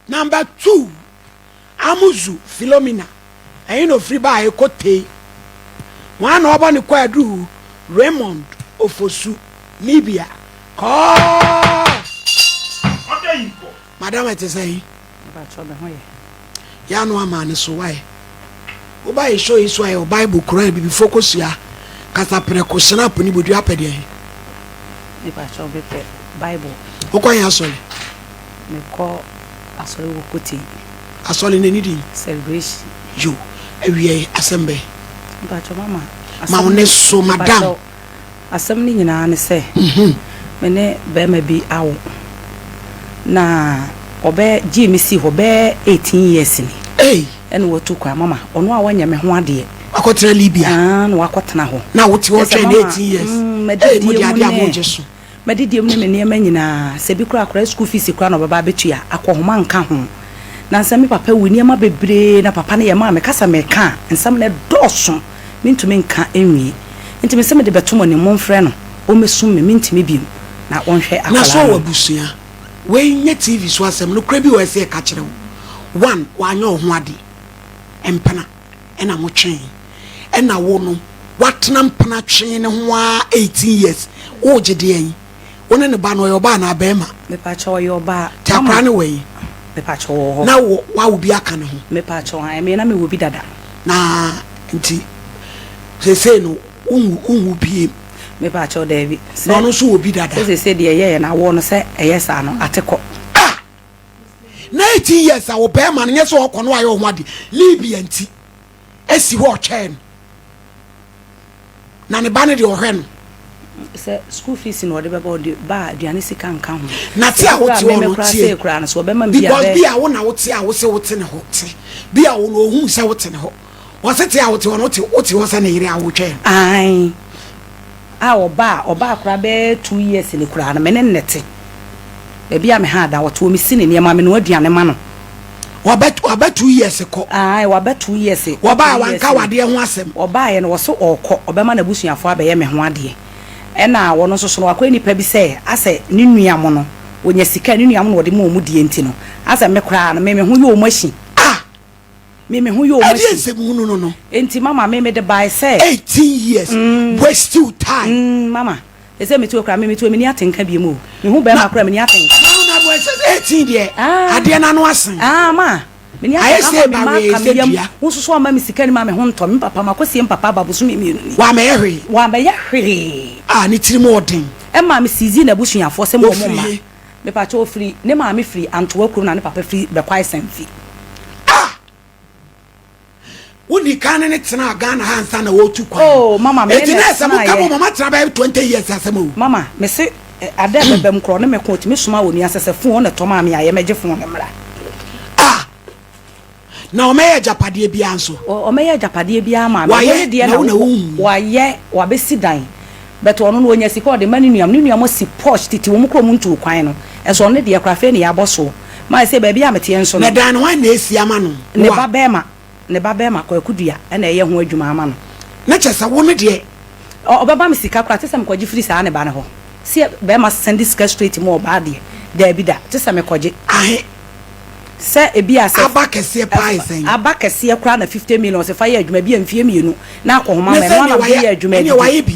Number 2, Amuzu Philomena, ɛhe na ofiri baeɛ? Kotei. Hwan na ɔbɔ ne kwaadu? Raymond Ofosu, Libya. Kɔɔ! Madam ɛte sɛn? Mpakyɛw me ho yɛ. Yɛ ano ama ne so wae. Woba yɛ show yi so a yɛwɔ Bible, Quran, Abibifo kosua, kasaprɛko, snap ne bodua apɛ deɛn? Mepakyɛw mepɛ Bible. Wokɔ yɛn asɔre? Mekɔ asɔre wɔ Kotei. Asɔre no ne din? Celebration. Yo, awiei asɛm bɛn? Mpakyɛw mama. Ma wo ne so madam. Asɛm no nyinaa ne sɛ, me ne barima bi awo, na ɔbɛ gyee me sii hɔ bɛyɛ 18 years ni. Ei! Ɛna watu kwan, mama, ɔno a wanyɛ me ho adeɛ. Wakɔtena Libya. Aa, na wakɔtena hɔ. Na wote hɔ Kyerɛ sɛ twɛn no mama, 18 years. mm, Ei, mo m'adidie de mu adeɛ a ne, mogye so. m'adidie mu ne me nneɛma nyinaa, sɛ bi koraa akwadaa school fees koraa na ɔbɛba abɛtua, akɔhoma nka ho. Nansa me papa wu, nneɛma bebree na papa no yɛ maa me, ka sɛ meka a, nsɛm no ɛdɔɔso. Mentumi nka nwie. Nti mese mede bɛto mo anim, momfrɛ no, ɔmmɛsum me, mentumi bio, na ɔnhwɛ Na so akwadaa ɔwɔ no. abusua? Wei nyɛ TV so asɛm, nokorɛ bi wɔ hɔ ɛsɛ yɛka kyerɛ wo. One, wanyɛ wo ho ade, mpena ɛna mo twee, ɛna wo no watena mpena twee no ho ara 18 years, wogye deɛn? Wo ne ne ba no ɔyɛ ɔbaa anaa bɛɛma? Mepakyɛw ɔyɛ ɔbaa. Nti akwadaa no wɔ he? Mepakyɛw ɔwɔ hɔ. Na wo wawo bi aka ne ho? Mepakyɛw ae me na mewɔ bi dada. Na nti seesei no wonwu wonwu biem? Mepakyɛw daabi. Na ɔno nso wɔ bi dada? Sɛ seesei deɛ ɛyɛɛ no awoɔ no sɛ ɛyɛ saa no ate kɔ. Ah! Na 18 years a wo bɛɛma no nyɛ sɛ ɔkɔ no wayɛ wo ho ade Libya nti esi hɔ ɔtwɛn no. Na ne ba no deɛ ɔhwɛ no. Sɛ school fees na ɔde bɛba ɔde ba a aduane sika nka ho. Na te a wote hɔ no tie because bi a wo na wote a wose wote ne hɔ te bi a wo na ohun sɛ wote ne hɔ ɔse te a wote hɔ no wote wote hɔ sɛ ne yere a wotwɛn no. Ae a ɔba a ɔbaa koraa bɛyɛ 2 years ni koraa no me ne no na ɛte baabi a me ha da ɔte hɔ me si ne nneɛma me noa aduane ma no. Waba waba 2 years kɔ. Ae waba 2 years. Wɔbaa wanka wadeɛ ho asɛm. Ɔbaeɛ no wɔse ɔɔkɔ ɔbɛma n'abusuafoɔ abɛyɛ me ho adeɛ ɛna ɔno nso so no wakɔyɛ nipa bi sɛ asɛ ne nua mo no ɔnya sika a ne nua mo na ɔde ma ɔmo die nti no asɛ me koraa no me me ho yɛ ɔmo ahyi. Ah! Me me ho yɛ ɔmo Ɛdeɛ ahyi. nsɛm hunu no no. Nti mama me mede bae sɛ. 18 years waste wo time. Mm mama ɛsɛ metuo koraa me metuo menni atenka biom o mehu bɛɛma koraa menni atenka. Na na na ɛsɛ 18 deɛ adeɛ no ano asen. Ah ma menni Ayɛ atenka sɛ ama me ma bawee aka me sɛ yam dua. wo nso so wamma me sika ni ma me ho ntɔ me papa makɔsie me papa aba bosome mmienu ni. Wammɛyɛ hwee. Wammɛyɛ hwee. Ah ne tirim ɔden. Ɛmaa me siizii n'abusuafoɔ sɛ mo wɔn Ofiri mma. he? Mepakyɛw ofiri ne maame firi Antoa kurom na ne papa firi Bɛkwae Sanfi. Ah! Wodi kan ne no tenaa Ghana ha ansa na wɔretu kwan. Oh mama me ne Eti na na ɛsɛ mo ka tenaeɛ. mo mama tena bɛyɛ 20 years asɛm o. Mama me se ada a ɛbɛba mu koraa ɔne me ko ɔtumi soma onua sɛ sɛ phone na ɛtɔ maa me a yɛ mɛgye phone no mmra. Ah! Na ɔmɛyɛ agyapadeɛ biara nso. Ɔmɛyɛ agyapadeɛ biara maa me. Ɔno Wayɛ ne deɛ na na wo na wonhu. wayɛ wabɛsi dan but ɔno no ɔnya sika ɔde ma ne nua ne nua mo si posh tete wɔn kura wɔn ntuu kwan no ɛso ɔno ne deɛ koraa afei na yɛabɔ soɔ maa sɛ baabi a meteɛ nso no. Na dan no hwan na esi ama no? Ne Wo a? ba bɛɛma ne ba bɛɛma Kwaku Dua na ɛyɛ ho adwuma ama no. Na kyerɛ sɛ wo no deɛ. Ɔbɛma me sika koraa te sɛ mekɔgye firi saa ne ba no hɔ. Sɛ bɛɛma sɛnde sika straight ma ɔbaa deɛ daabi da te sɛ mekɔgye. Ahe? Sɛ ebia sɛ. Aba kɛseɛ paa yɛ sɛn? Aba kɛseɛ koraa na 50 million sɛ fa yɛ adwuma ebia mfie 2 na akɔhoma Na ma sɛ ɛno ara ɛneɛ na mede wayɛ yɛ adwuma ɛneɛ adidi. wayɛ bi.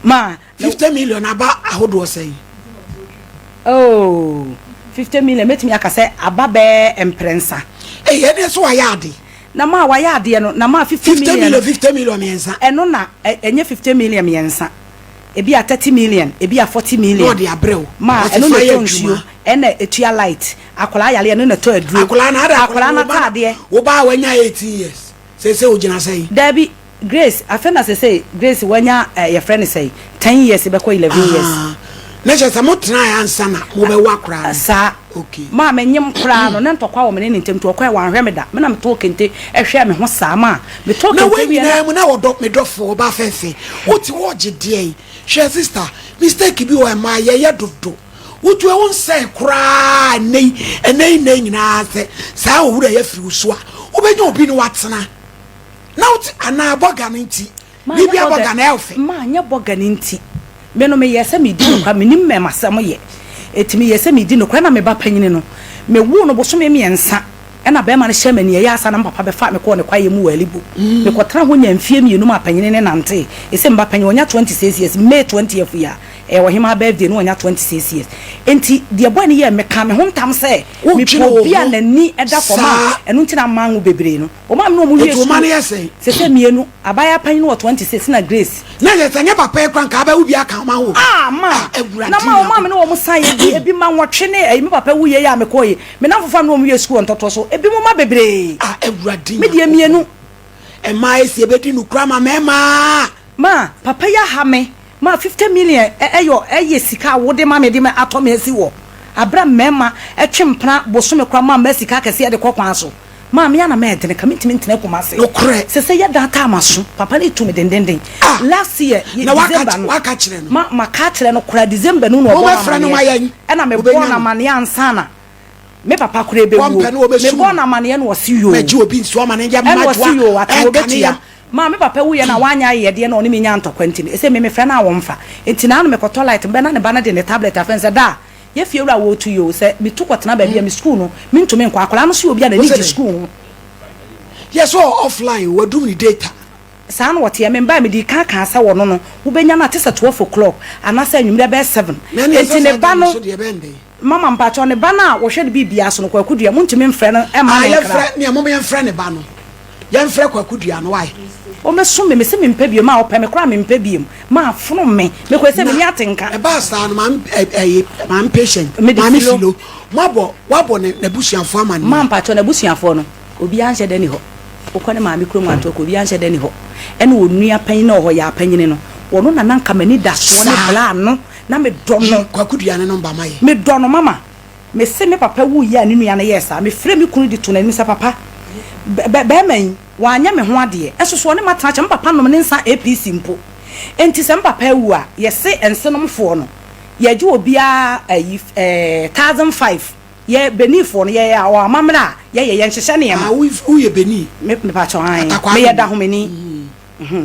Ma. 50 million aba ahodoɔ sɛn? Oh, 50 million mɛtumi aka sɛ aba bɛɛ mprɛnsa. Ei, ɛneɛ so wayɛ ade. Na ma wayɛ adeɛ no, na ma 50 50 million million, no. 50 million mmiɛnsa. Ɛno na, ɛnyɛ 50 million mmiɛnsa. Ebi a 30 million, ebi a 40 Na million. ɔde abrɛ wo. Ma Ɔse ɛno fa na yɛ ɛtɔ nsuo, adwuma. ɛna ɛtua light. Akwadaa yare ɛno na ɛtɔ aduro. Akwadaa no, ada akwadaa Akwadaa no, no wo ba no, ataadeɛ. wo ba a wanya 18 years, seesei ogyina sɛn? Daabi, Grace, afei na sesei Grace wanya eh, yɛfrɛ no sɛn, 10 years bɛkɔ 11 years. Ah, na kyerɛ sɛ motenaeɛ ansa na mobɛwo akwadaa no? Saa. Okay. Maa menyem koraa no, na ntɔkwa wɔ me ne ne ntam nti ɔkɔɛ wanhwɛ me da. Me na metɔɔ kente hwɛɛ me ho saa maa metɔɔ Na kente wei wieɛ na. nyinaa mu na ɔdɔ me dɔfo ɔbaa fɛfɛ wote hɔ ɔgye deɛn hwɛ sister mistake bi wɔ mmaa yɛyɛ dodo wotu ɛwo nsɛn koraa ɛnɛ yi ɛnɛ yi nnɛ yi nyinaa sɛ saa owura yɛ afiri wo so a wobɛnya obi ne watena na wote anaa bɔga no nti Maa biribi nyɛ abɔga bɔga na ɛyɛ fɛ. Maa nyɛ bɔga no nti me no meyɛɛ sɛ medi nokware menim mɛmasɛm yɛ eti meyɛɛ sɛ medi nokware na me ba panyini no Mewoo no bosome mmiɛnsa ɛna bɛrima no hyɛɛ me aniɛyaa ansa na me papa bɛfaa me kɔɔ ne kwaeɛ mu wɔ Alibo. Mekɔtenaa hɔ nyaa mfeɛ mmienu maa panyini no nantee. Ɛsei me ba panyin, ɔnya 26 years, May 20th yi a, ɛyɛ ɔhemaa birthday no wanya 26 years. Enti deɛ boy no yɛɛ, mekaa me ho ntam sɛ Wodwene mepɛ wo obi a ho n'ani da fam a, saa. ɛno nti na manwo bebree no. Wɔn a me ne wɔn wie Enti wo mma sukuu no yɛ sɛn? seesei mmienu, abaayewa panyin no wɔ 26 na Grace. Na kyerɛ sɛ nyɛ papa yi koraa nka abɛwo bi aka wo ma wo. Ah ma Ah, Awurade na ma wɔn a me ne wɔn san yɛ bi, ebi ma nwɔtwe ne ɛyi me papa wuiɛ yi a mekɔɔ yi, me nnamfofoɔ a me ne wɔn wie sukuu wɔ ntɔtoɔ so, ebinom mma bebree. Ah, Awurade Me deɛ Nyankopɔn. mmienu. Mmaa esi ebedi nokura ma mmarima. Ma papa yi aha me ma 50 million ɛyɔ ɛyɛ sika a wode ma me de atɔ me asi wɔ abere a mmarima ɛtwe mpena bosome koraa ma mmaa sika akɛseɛ de kɔ kwan so. Maa me a na mɛɛdene ka mentumi ntena Kumasi. Nokorɛ. Sese yɛ dan taa maso papa no etu me dendenden. Ah! Last year ye Na waka December no waka kyerɛ no? ma maka akyerɛ no koraa December no na ɔbɔɔ Mobɛfrɛ no ma amaneɛ yɛn? ɛna me bɔɔ Wobɛnya no no? amaneɛ ansa na me papa koraa ɛbɛwuo. Wɔmpɛ no Me wɔbɛsum bɔɔ no. no amaneɛ na ɔse yoo. Mɛgye obi nso ama no nyɛ Ɛna ɔse mmadwoa yoo ate ɛnka ne wɔbɛtua. yam. Maa me papa wuiɛ na wanyɛ ayɛyɛdeɛ na ɔne me nyaa ntɔkwa nti no ɛsɛ me mefrɛ no a wɔmfa. Nti naano mekɔtɔ light mebɛ na ne ba no de ne tablet afrɛ no sɛ daa Yɛ fie wura wɔɔtu yi oo, sɛ me tu kɔ tena baabi a me sukuu no me ntumi nkɔ, akwadaa no nso yɛ obi a n'ani gye sukuu ho. Yɛ sɛ ɔwɔ offline o, wadum ne data. Saa na ɔteɛ, me mbaeɛ me dii kan kaa sɛ ɔno no wo bɛnya no a te sɛ 12 o'clock anaasɛ anwummerɛ bɛyɛ 7, Na ɛneɛ enti sɛ ne saa ba da no no nso deɛ ɛbɛyɛ no dɛn? Mama mpakyɛw ne ba no a wɔhwɛ no biribiara so no Kwaku Dua montumi mfrɛ no mma Ah ne nkra. yɛmfrɛ, nea mom yɛmfrɛ ne ba no. Yɛmfrɛ Kwaku Dua no wai. Ɔmɛsum me, mese mempɛ biom, a ɔpɛ me koraa mempɛ biom, ma afono me, mekɔɛ sɛ Na menni atenka. ɛbaa saa no maame ɛ ɛyi maame patient Mede maame filo. filo moabɔ woabɔ ne n'abusuafoɔ amaneɛ. Ma mpakyɛw n'abusuafoɔ no obiara nhyɛ da nni hɔ, wokɔ ne maame kurom antoa kɔ obiara nhyɛ da nni hɔ, ɛna onua panyin a ɔwɔ hɔ yaa panyini no ɔno na na nka m'ani da soɔ ne Saa. bla no na medɔ Yi no. Kwaku Dua ne nɔmba ma yɛ. Medɔ no mama. Mese me papa wuiɛ a ne nua no yɛɛ saa, mefrɛɛ me kunu de too n'anim sɛ papa, bɛ bɛ bɛrima yi, wanyɛ me ho adeɛ, nso so ɔne matena akyɛ, me papa nom ne nsa APC mpo, enti sɛ me papa awu a, yɛse nsenomfoɔ no, yɛgye obiara ayi ɛɛ 1005, yɛ Beninfoɔ no, yɛyɛ wɔ amammerɛ a yɛyɛ, yɛnhyehyɛ nneɛma. Ah, wo woyɛ Benin? Me mepakyɛw, ae, Atakwaa meyɛ Benin. Dahomeni.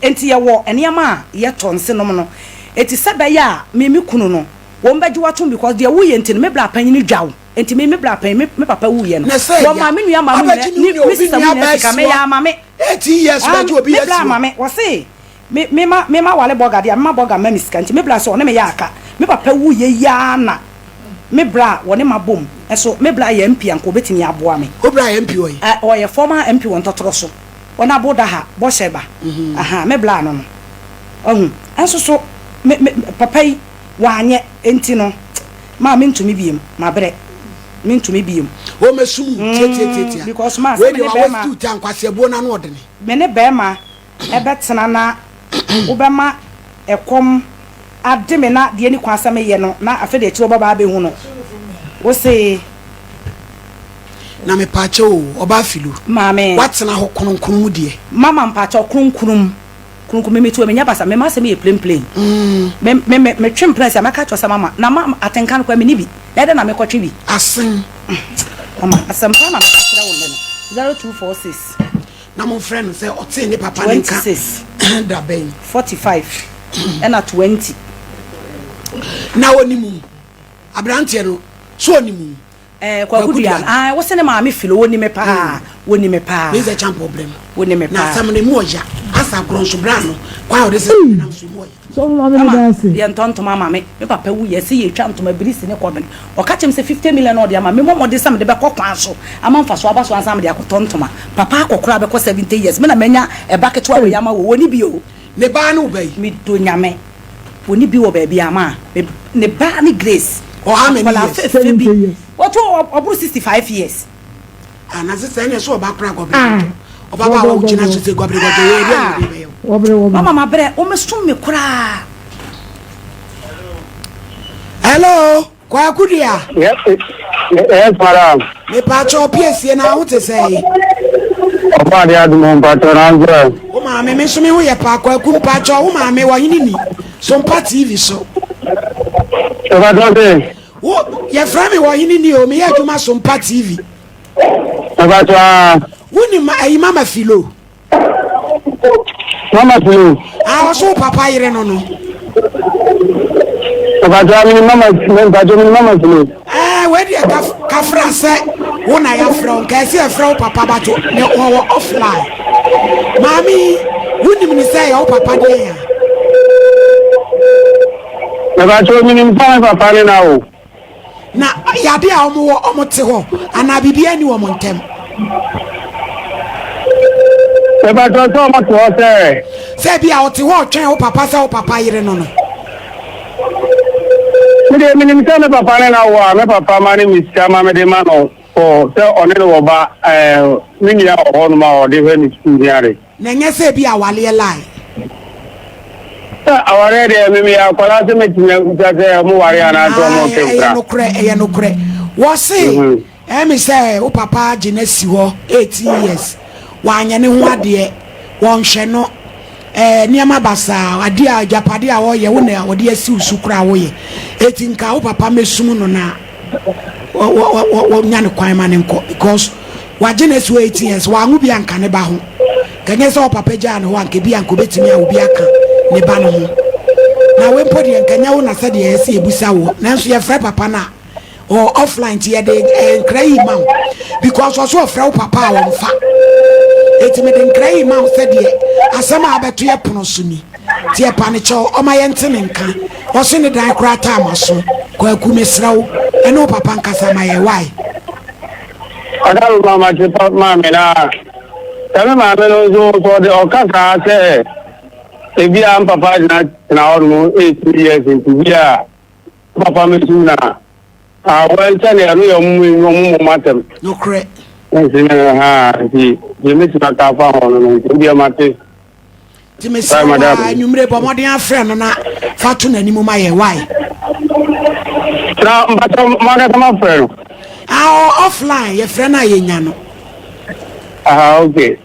Enti yɛwɔ nneɛma a yɛtɔ nsenom no, enti sɛ ɛbɛyɛ a me me kunu no, Wɔn bɛgye wo atom because deɛ woyɛ nti no me bra panyin dwa wo nti me me bra panyin me me papa wuiɛ no Na sɛ wɔn ya maa me nua maa mo abɛgye nyina ne ne nua me obi sista mo nua nyina baa sika me si hɔ ya ama me 18 years ah bɛgye obi me bra asi ama hɔ. me wɔse me me ma me ma wale bɔga deɛ me ma bɔga mma me sika nti me bra sɛ ɔne me yɛ aka me papa wuiɛ yi ara na me bra wɔne ma bom nso me bra yɛ MP anka obetumi aboa me. Wo bra yɛ MP wɔ he? Ɛ ɔyɛ former MP wɔ ntɔtorɔ so. Wɔn abo da ha bɔhyɛ ba ahaa me bla no no wahu nso so me me papa yi wanyɛ nti no maa mentumi biem mabrɛ mentumi biem. O mɛsum wo tiatiatiatia. Because maa Wei sɛ me deɛ ne wa bɛrima waste wo time kwaseabuo no ano ɔdene. Me ne bɛrima ɛbɛtena na wobɛma ɛkɔm ade me na deɛ ɛni kwan sɛ meyɛ no na afei deɛ akyire wobɛba abɛhu no wose. Na mepaakyɛw o, ɔbaa Philo. Maame. Woatena hɔ kronkron mu deɛ. Mama mpaakyɛw kronkron mu, kronkron me metu menyɛ basa, me m'asɛm yɛ plain plain. Me me me metwe mpena si a mɛka akyerɛ wo sɛ mama, na ma atenka no koraa menni bi, na ɛdɛn na mekɔtwe bi? Asen. Mama, asɛm paa na meka kyerɛ wo nnɛ no, 0246. Na momfrɛ no sɛ ɔtee ne papa ne nka 26. da bɛn? 45 ɛna 20. Na ɔnim wo, aberanteɛ no, so ɔnim wo? Eh, Kwaku Dua no, ah, wo se ne maame Philo, wɔni me paa, wɔni me paa. Mensɛ Champɔ brɛ mu. Wɔni me paa. Na asɛm no emu ɔya. Asa agorɔ nso bra no, kwan a ɔde sɛ nam so emu ɔya. Sɔfo maame meda Ama ase. yɛntɔ ntoma ama me. Me papa wu yɛ se yɛtwa ntoma birisi ne kɔbene. Ɔka kyerɛ me sɛ 50 million na ɔde ama me. Memmɔ mmɔden sɛ mede bɛkɔ kwan so ama mfasoɔ aba so ansa na mede akɔtɔ ntoma. Papa akɔkora bɛkɔ 70 years. Me na manya ɛba ketewa wei ama wo. Wɔnni bi o. Ne ba ne wo ba yi. Medɔ Nyame. Wɔnni bi wɔ baabi a ma me ne ba ne Grace. Ɔ how many Akwadaa years? fɛfɛ bi. 70 years. Wɔto ɔboro 65 years. Ah na sista ɛna ɛsɛ ɔba kora gɔbere Ah. gɔdwo. Ɔba ba a Wɔbrɛ wogyina wɔbrɛ. so sɛ gɔbere gɔdwo yɛ ɛdeɛ na ɔde bɛyɛ wo. Wɔbrɛ wɔbrɛ. Mama mabrɛ wɔmɛsum me koraa. Hello. Kwaku dua. Yes, yes, madam. Mepaakyɛw piesie na ho te sɛn? Ɔba ade adum mpakyɛw na nso. Wo maame me nso me ho yɛ paa Kwaku mpakyɛw wo maame wɔ hene ni Sompa TV so. Mpakyɛw se. Wo yɛfrɛ me wɔ hene ni o meyɛ adwuma Sompa TV. Mpakyɛw aa. Wo nim ayi mama Philo. Mama Philo. Ah ɔso wo papa yere no no. Mpakyɛw mini mama mpakyɛw mini mama Philo. Ɛɛ wei deɛ ka ka. Kafra sɛ wo na yɛafrɛ wo, nka ɛsɛ yɛfrɛ wo papa but ne wɔwɔ offline. Maame yi, wonim ne sɛ ɛyɛ wo papa deɛn a? Mepakyɛw menim sɛ me papa ne na wo. Na yade a wɔn wɔ wɔn te hɔ anaa biribiara nni wɔn ntɛm? Mepakyɛw sɛ wɔn te hɔ sɛ. Sɛ bi a ɔte hɔ ɔtwɛn wo papa sɛ wo papa yere no no. Me deɛ menim sɛ me papa ne no awo a me papa ma ne me sika ma mede ma no for sɛ ɔne no wɔ ba ɛɛ me nua wɔ hɔ nom a ɔde hwɛ ne sukuu ne ade. Na ɛnyɛ sɛ bi awareɛ lie. Sɛ awareɛ deɛ me meyɛ akwadaa sɛ mɛtumi abusa sɛ ɔmo ware anaasɛ ɔmo Ae twe ɛyɛ mpena. nokorɛ ɛyɛ nokorɛ wɔse Ɛyɛ me sɛ wo papa agye no asi hɔ 18 years wanyɛ ne ho adeɛ wɔnhwɛ no ɛɛ nneɛma basaa adeɛ a agyapadeɛ a ɔyɛ wo na ɔde asi wo so koraa woyɛ eti nka wo papa mɛsum no na wɔnya ne kwan ma ne nkɔ because wagye no asi hɔ 18 years wanwo bi anka ne ba ho kɛnyɛ sɛ wo papa gyaa ne hɔ anka bi anka obɛtumi a obi aka ne ba no ho na wei mpo deɛ nkɛnyɛ wo na sɛdeɛ ɛsɛ yɛbusa wo nanso yɛfrɛ papa no a Ɔwɔ offline nti yɛde eh, nkra yi ma wo because ɔso ɔfrɛ wo papa a ɔmfa eti mede nkra yi ma wo sɛdeɛ asɛm a abɛto yɛ pono so ni nti ɛpa ne kyɛw ɔma yɛnte ne nka ɔse ne dan koraa taa ma so kwaku mesrɛ wo ɛne wo papa nkasa ma yɛ wae. Ɔda me mama te pa maame na sɛ me maame no nso sɛ ɔde ɔka saa sɛ ebi a mpapa gyina tena hɔ nom 18 years nti bi a Papa me nso na ah well sɛdeɛ ɛno yɛ ɔmo ɔmo mmom asɛm. Nokorɛ. Nti no ha nti deɛ mɛtumi aka afa ho no no nti deɛ mate. Nti mesrɛ wo a anwummere bɔ mmɔden afrɛ no na fa to n'anim ma yɛ why. Na mpakyɛ mo ankasa mafrɛ no. Ah offline yɛfrɛ no a yɛnya no. Ah okay.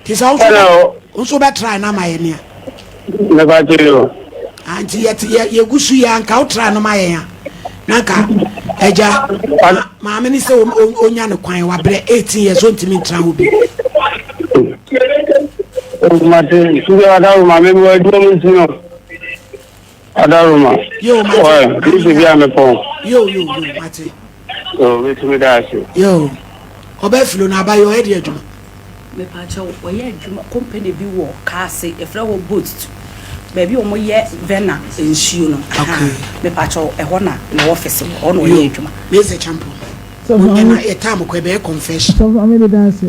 Nti sɛ wo nso wo nso bɛ try na ma yɛ nea. Mɛfa kyerɛ o. Ah, nti yɛ yɛ yɛgu so yɛ anka wo try no ma yɛn a na nka agya maame ne sɛ onya ne kwan wabrɛ 18 years ontumi ntra hɔ bi. Mate, sisi adawoma me wɔ adwuma mu nti no. Adaroma. Yo, mate. Ɔyɛ, mi bi a mepɔn. Yo, yo, yo, mate. Yo, metumi da ase. Yo, ɔbɛ filo na abayɛ ɔyɛ de adwuma. Mepakyɛw, ɔyɛ adwuma company bi wɔ Kaase, yɛfrɛ hɔ Boat, baabi a wɔyɛ Vena nsuo no. Okay. Mepakyɛw, ɛhɔ na ne office wɔ, hɔ na ɔyɛ adwuma. Mese Champon, ɛna yɛ time kɔ ɛbɛyɛ confession. Sɔfo maame de da ase.